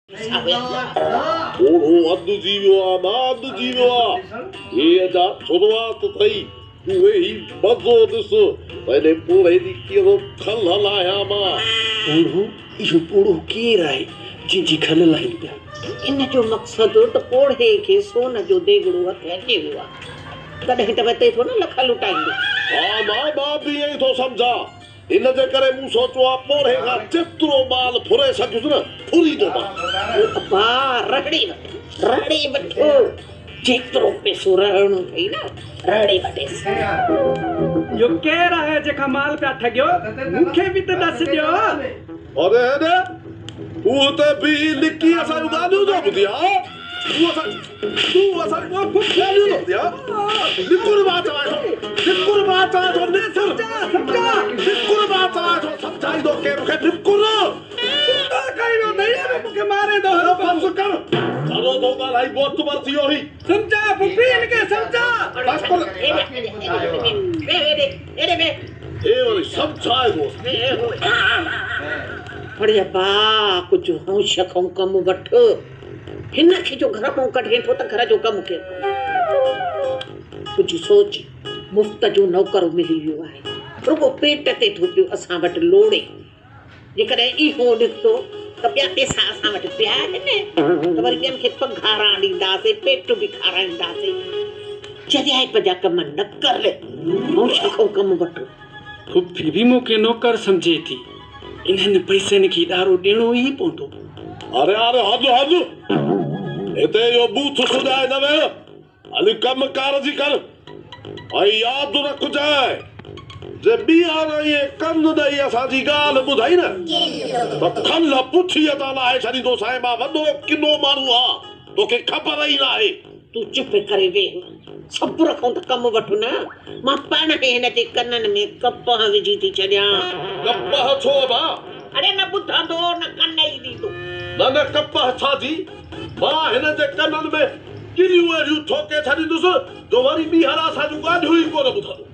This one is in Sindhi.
پوڙهو اڌجي ويو آ، مان اڌجي ويو آ. هي اڃا شروعات اٿئي، تون ويهي مزو ڏس ته هن پوڙهي جي ڪيئن ٿو کل لاهيان مان. پوڙهو؟ اهو پوڙهو ڪير آهي، جنهن جي کل لاهين پيا؟ ان جو مقصد ته پوڙهي کي سون جو ديڳڙو هٿ اچي ويو آ، تڏهن ته وتي ٿو نه لک لٽائيندو. ها مان به ائين ئي ٿو سمجهان. ان جي ڪري مون سوچيو آ پوڙهي کان جيترو مال ڦري سگهيس نه ڦريندومانس. او ابا رهڙي وٺ، رهڙي وٺ، جيترو پئسو رهڙڻو اٿئي نه رهڙي وٺيس. اهو ڪير آهي جنهن کان مال پيا ٺڳيو، مون کي به ته ڏس ڏيو. اڙي هيڏي، تون هتي بيهي لڪي اسان جون ڳالهيون ٿو ٻڌين ها؟ تون اسان تون اسان جون ڳالهيون ٿو ٻڌين ها؟ نڪر مان چوانء ٿو، نڪر مان چوانء ٿو، نڪر، نڪر مان چوانء ٿو، سمجهائيندو ڪير مون کي، نڪر. ڪتو کائي ويو اٿئي، مون کي ماريندو هرو بس ڪر، گهڻو ٿو ڳالهائين، معتبر ٿي ويو هين. سمجهاء پڦي هن کي سمجهاء. بس ڪر. هي وري سمجهائي ٿو اسان کي. اڙي ابا ڪجهه هوش کان ڪم وٺ. هن کي جو گهر مان ڪڍين ٿو ته گهر جو ڪم ڪير ڪندو؟ ڪجهه سوچ، مفت جو نوڪر ملي ويو آهي، رڳو پيٽ تي ٿو پيو اسان وٽ لوڙي. جيڪڏهن اهو نڪتو ته ٻيا پئسا اسان وٽ پيا آهن ته وري ٻين کي پگهاران ڏينداسين، پيٽ به کارائينداسين. چريائپ جا ڪم نه ڪر، هوش کان ڪم وٺ. پڦي به مون کي نوڪر سمجهي ٿي. انهن پئسن کي ڏارو ڏيڻو ئي پوندو. اري اري هل هل، هتي اهو ٻوٿ سڄائي نه ويهه، هلي ڪم ڪار جي ڪر ۽ ياد رکجانء جي ٻيهر ائين ڪن ڏئي اسان جي ڳالهه ٻڌئي نه ته کل پٺيء تان لاهي ڇڏيندوسانء، مان وڏو ڪنو ماڻهو آهيان، توکي خبر ئي ناهي. تون چپ ڪري ويهه، صبر کان ته ڪم وٺ نه، مان پاڻ ئي هن جي ڪنن ۾ ڪپهه وجهي ٿي ڇڏيان. ڪپهه ڇو ابا؟ اڙي نه ٻڌندو نه ڪن ئي ڏيندو. نه نه ڪپهه ڇا جي، مان هن جي ڪنن ۾ ڪريون اهڙيون ٺوڪي ڇڏيندس جو وري ٻيهر اسان جون ڳالهيون ئي ڪونه ٻڌندو.